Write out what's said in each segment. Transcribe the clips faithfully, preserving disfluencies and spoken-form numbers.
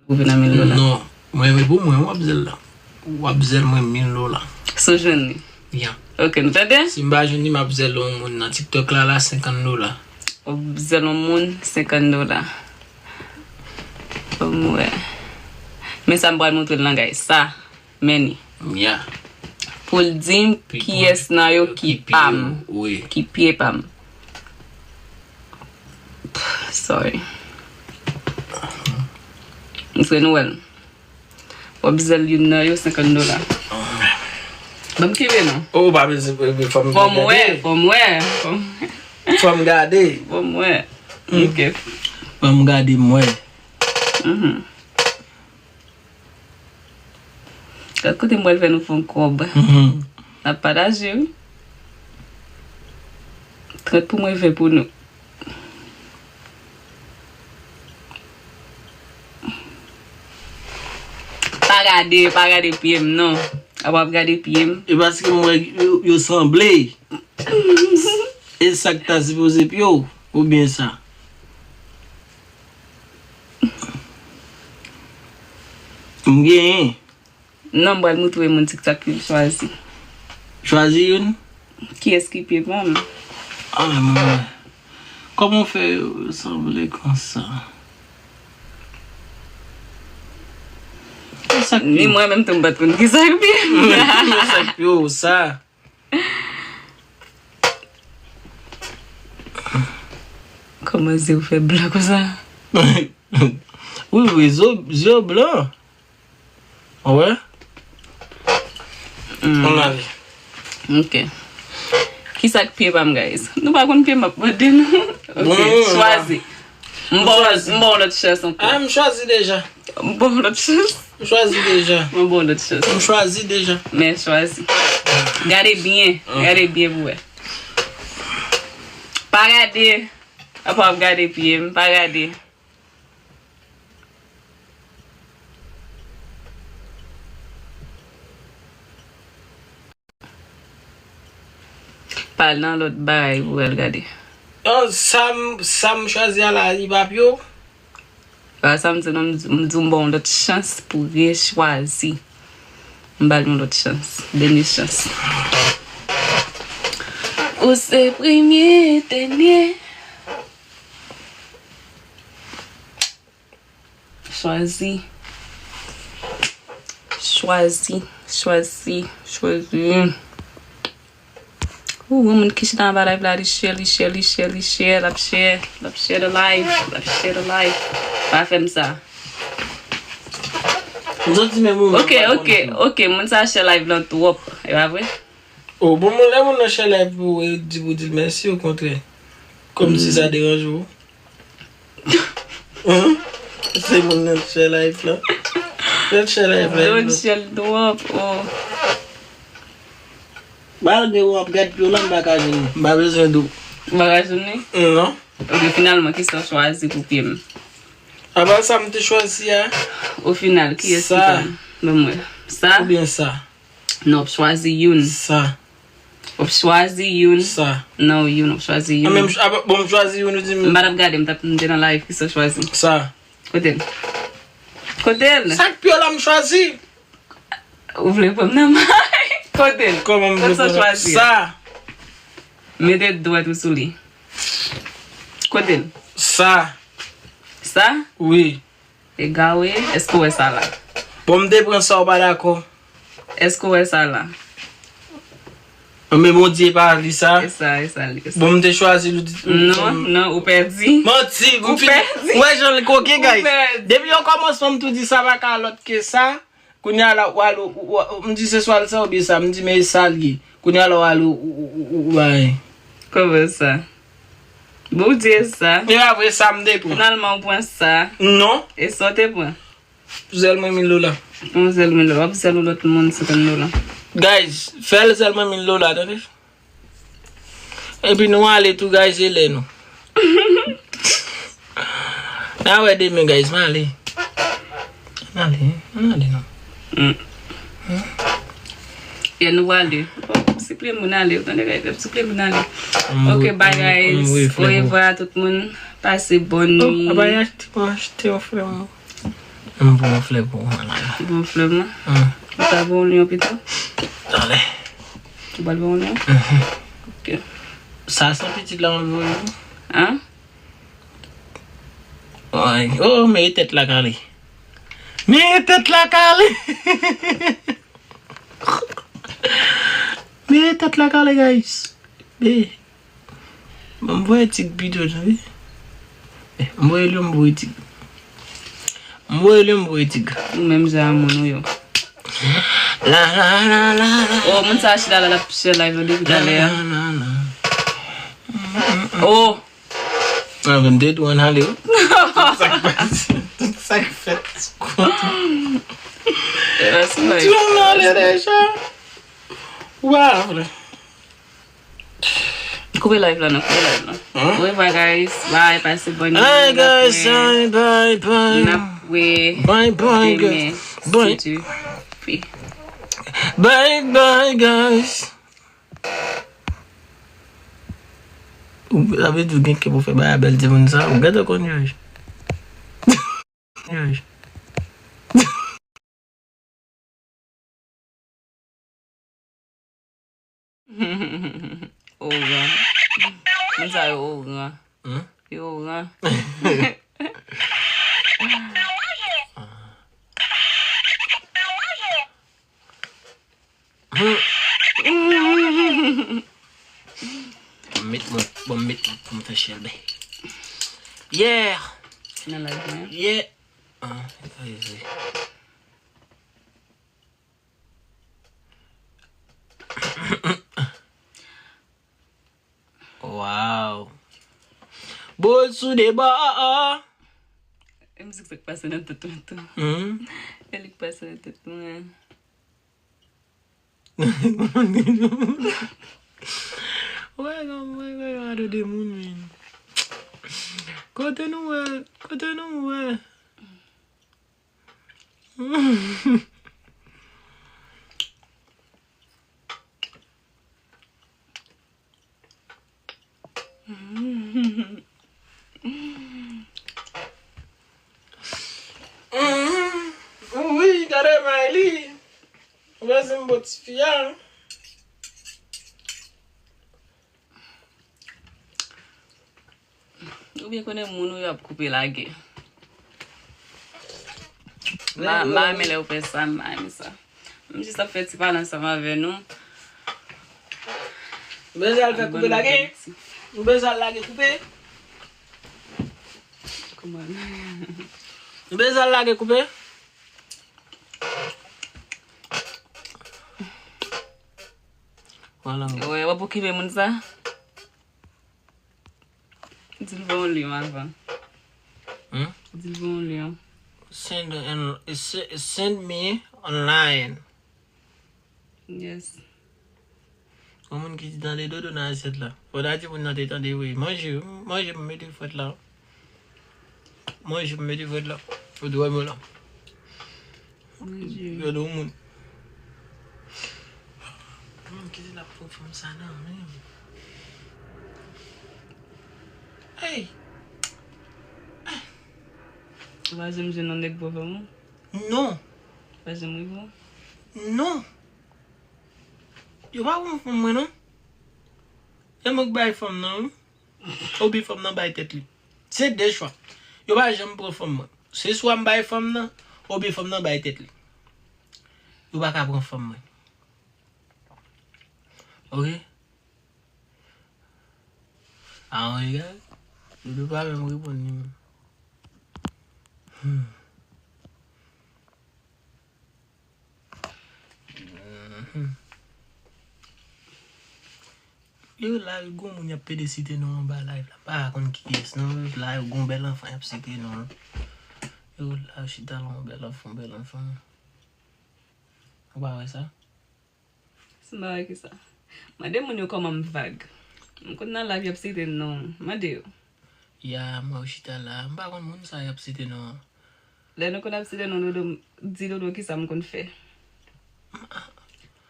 Ou vin nan mil dola. Non, mwen, pou mwen, w ap zèl la. W ap zèl mwen mil dola. Si w jwenn li. Ya. Ok, nou tande? Si m pa jwenn li, m ap zèl yon moun nan TikTok la, la, senkant dola. W ap zèl yon moun, senkant dola. Ban m wè. Men sa m pral montre l nan, guys. Sa, men li. Ya. Pou l di m kiyès nan yo ki pa m. Wi. Ki pye pa m. Sorry. M se Nwèl. W ap zèl youn nan yo senkant dola. Ban m kenbe non. Oh, pa bezwen, fò m gade. Fò m wè, fò m wè. Fò m wè. Fò m gade. Fò m wè. Ok. Fò m gade, m wè. Mhm. Gad kote m pral fè nou fè yon kòb. Mhm. N ap pataje, wi. Trant pou mwen, ven pou nou. Pa gade, pa gade pye m, non. Apa w ap gade pye m? E paske m wè yo, yo sanble. E sa k ta sipoze pye w, oubyen sa? M genyen. Non, m pral montre moun TikTok pou l chwazi. Chwazi youn? Kiyès ki pye pa m? Ah, mwen. Kòman w fè yo sanble konsa? Ni mwen menm tou m pa t konn kisa k pye m. Sa k pye w sa? Kòman zye w fè blan konsa? Wi, wi, zo, zye w blan. Ou wè? Mm. Ann ale. Ok. Kisa k pye pa m, guys? Nou pa konn pye m ap mande nou. Ok, bon, chwazi. M ba w lòt, m ba w lòt chans ankò. Ah, m chwazi deja. M ba w lòt chans. M chwazi deja. M ba w lòt chans. M chwazi deja. Men chwazi. Gade byen. Ok. Gade byen pou wè. Pa gade. Apa w ap gade pye m. Pa gade. Pa al nan lòt bagay pou w al gade. An, sa m, sa m chwazi a la, li pa pye w? A, sa m di non, m di, m di w m ba w yon lòt chans pou rechwazi. M ba l yon lòt chans. Dènye chans. Ou se premye, dènye. Chwazi. Chwazi. Chwazi. Chwazi. Ou, yon moun ki chita anba live la, li share, li share, li share, li share, l ap share, l ap share the live, l ap share the live. Pa fè m sa. M santi menm ou menm. Ok, ok, ok, moun sa share live lan twòp, e pa vre? Oh, bon, moun, lè moun nan share live pou ou, e di pou di l mèsi, okontrè. Kòmsi sa deranje w. Hein? Se moun nan share live la. Fè l share live la. Don share twòp, oh. Malgre w ap gad pye w la, m pa ka jwenn li. M pa bezwen di w. M pa ka jwenn li? Non. Ok, finalman, kisa w chwazi pou pye m? Apa sa m te chwazi a? O final, kiyès ki pa m? Ban m wè. Sa? Oubyen sa? Non, w ap chwazi youn. Sa. W ap chwazi youn. Sa. Non, youn, w ap chwazi youn. An, men m ch-, apa, bon, m chwazi youn, ou di m. M pa t ap gade, m t ap, m te nan live, kisa w chwazi? Sa. Kote l? Kote l? Sa k pye w la, m chwazi. Ou vle pran m nan may? Kote l? Kòman m vle pran l? Sa. Mete dwèt ou sou li. Kote l? Sa. Sa? Wi. Egawe, èske w wè sa la? Bon, m te pran sa, ou pa dakò. Èske w wè sa la? Men Bondye pa li sa. E sa, e sa, e sa. Bon, m te chwazi l, ou di. Non, non, ou pèdi. Manti, ou pèdi. Ou wè jan l koken, guys. Ou pèdi. Depi o kòmansman, m tou di sa pa ka lòt ke sa. Kounye a la, w al, ou, ou, ou, m di se swa l sa oubyen sa, m di men e sa l ye. Kounye a la, w al, ou, ou, ou, ou, ou, bagay. Kòman sa? Bon, ou di e sa. E apre sa, m te pran. Finalman, ou pran sa. Non. E sa w te pran? Zèl mwen mil dola. Yon zèl mil dola. W ap zèl yon lòt moun senkant dola. Guys, fè l zèl mwen mil dola, tande? Epi nou ale tou, guys, e lè nou. N a wè demen, guys, m ale. N ale, n ale non. Mm. Yeah, nou ale. Bon, siple moun ale, ou tande, guys, siple moun ale. Ok, bye, guys. Orevwa tout moun. Pase bòn nwi. Oh, aba, achte, achte yon frè mwen. M voye yon flè pou ou, mwen la. Ou voye yon flè pou mwen? Hmm. Ou ta voye yon lyon pito? Talè. Ou pral voye yon lyon? Mhm. Ok. Sa se pitit la, mwen voye yon. Hein? Ay, oh, men tèt la kale. Men tèt la kale. Men tèt la kale, guys. Men, bon, m voye tig pito, tande. Eh, m voye lyon, m voye tig. M voye lyon, m voye tig. Ou menm jan a moun ou yo. La, la, la, la, la. Oh, moun sa a chita la, l ap share live la depi talè a. La, la, la, la. Oh. Ah, men m te tou ann ale, wi. Tout sa k pase, tout sa k fèt sou kont ou. That's right. Tou ann ale deja. Wa, frè. Koupe live la, non, koupe live la. Hein? Au revoir, guys. Bye, pase bonne nuit. Bye, guys. Bye, bye, bye. N ap wè demen, si Dye vle. Bye, bye, guys. Bye, bye, guys. Ou, sa vle di ou gen kè pou fè bagay a bèl timoun sa. Ou gentan konn yo. Yo. Oran. Moun sa yo oran. Hmm? Yo oran. Hmm. Bon, m met mwen, bon, m met mwen pou m fè chèlbè. Yeah! Nan live mwen. Yeah! Ah, epa vre. Wow! Boul sou de bò. E mizik sa k pase nan tèt mwen tou. Hmm. E li k pase nan tèt mwen. Wè, wè, wè, gade de moun, men. Kote nou wè, kote nou wè. Wi, gade may li. Ou bezwen bo tifi a. Ou byen konnen moun ou yo ap koupe lage. Ma, ma renmen lè ou fè sa, ma renmen sa. M jis ap fè ti pale ansanm avè nou. Ou bezwen al fè koupe lage? Ou bezwen al lage koupe? Kòman? Ou bezwen al lage koupe? Vwala. Wè, w ap okipe moun sa? Di l voye yon lyon avan. Hmm? Di l voye yon lyon. Send an, se-, send me online. Yes. Yon moun ki di tande dodo nan asyèt la. Fò ta di moun nan te tande vre. Manje, manje m mete frèt la. Manje m mete frèt la. Ou dwe mwen la. Manje. Gade yon moun. Moun ki di l ap pran fanm sa nan men. Hey! Ou pa janm jwenn yon nèg pran fanm ou? Non. Ou pa janm rive ou? Non. Yo pa pran fanm mwen non. E mwen k bay fanm nan wi. Oubyen fanm nan bay tèt li. Se de chwa. Yo pa janm pran fanm mwen. Se swa m bay fanm nan, oubyen fanm nan bay tèt li. Yo pa ka pran fanm mwen. Ok? Ah, regarde. Dodo pa menm reponn li menm. Hmm. Mhm. Yo la, gon moun y ap pede site non anba live la. M pa konn kiyès non. La, gon bèl anfan y ap site non. Yo la, chita la, yon bèl anfan, yon bèl anfan. Ou pa wè sa? Si m pa wè kisa. Mande moun yo kòman m vag. M konn nan live y ap site non. Mande yo. Ya, mwen chita la. M pa konn moun sa y ap site non. Lè nou konn ap site non Dodo, di Dodo kisa m konn fè.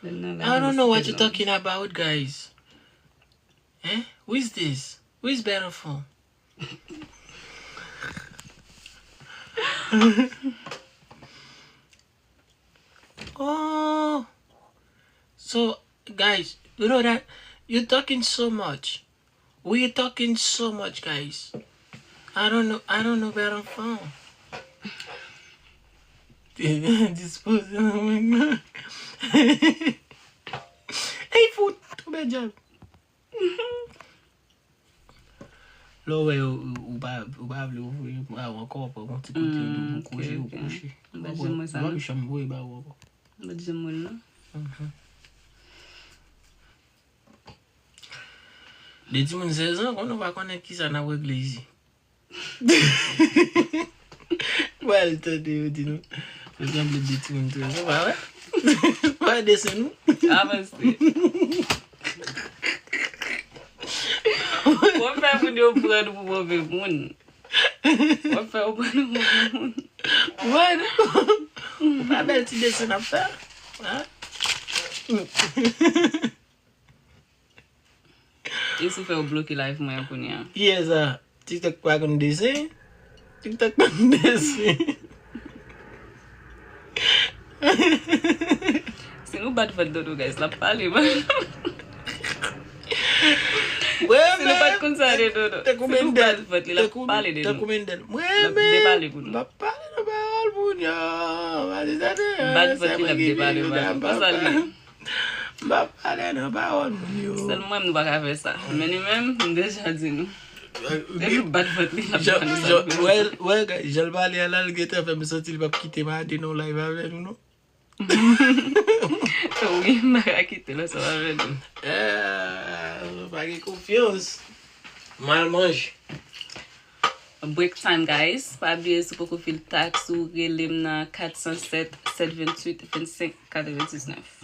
Lè m nan live, I don't know what you're talking about, guys. Hein? Who is this? Who is Bèl Anfan? Oh. So, guys, you know that you're talking so much. We are talking so much, guys. I don't know. I don't know where I'm from. Dispoze nan mwen. Ey, fout, tou bèt djab. Lè w wè ou, ou pa, ou pa vle ouvri bra w ankò, pran yon ti kote, ou kouche, ou kouche. Ou pa janm voye ba w ankò. Mwen pa janm wè l, non. De timoun sèz an, konnen w pa konnen kisa n ap regle isi. Pral tande yo di nou. Yo sanble de timoun trèz an, pa wè? Pa wè desen nou? Avanse. W ap fè moun yo pran nou pou move moun. W ap fè yo pran nou pou move moun. Mwen, ou pa bèl ti desen n ap fè? Hein? E si w fè yo bloke live mwen an kounye a? Kiyès sa? TikTok pa konn desen? TikTok konn desen. Si nou bat vant Dodo, guys, l ap pale, man. Si nou pa t konn sa de Dodo, si nou bat vant li, l ap pale de nou. L ap depale pou nou. M ap pale nan pawòl moun yo. Bat vant li, l ap depale, man. Konsa l ye. M pa pale nan pawòl moun yo. Sèl mwen menm nou pa ka fè sa. Men li menm, m deja di nou. Depi bat vant li, l ap ban nou sa. Wè, wè, jan l pale a la, l gentan fè m santi li p ap kite m ale nan live avè nou, non. Wi, m pa ka kite l ansanm avè nou. Ah, pa gen konfyans. M al manje. Break time, guys. Pa bliye, si w poko fil tax ou, rele m nan kat san sèt, sèt venntuit, vennsenk, katrevendiznèf.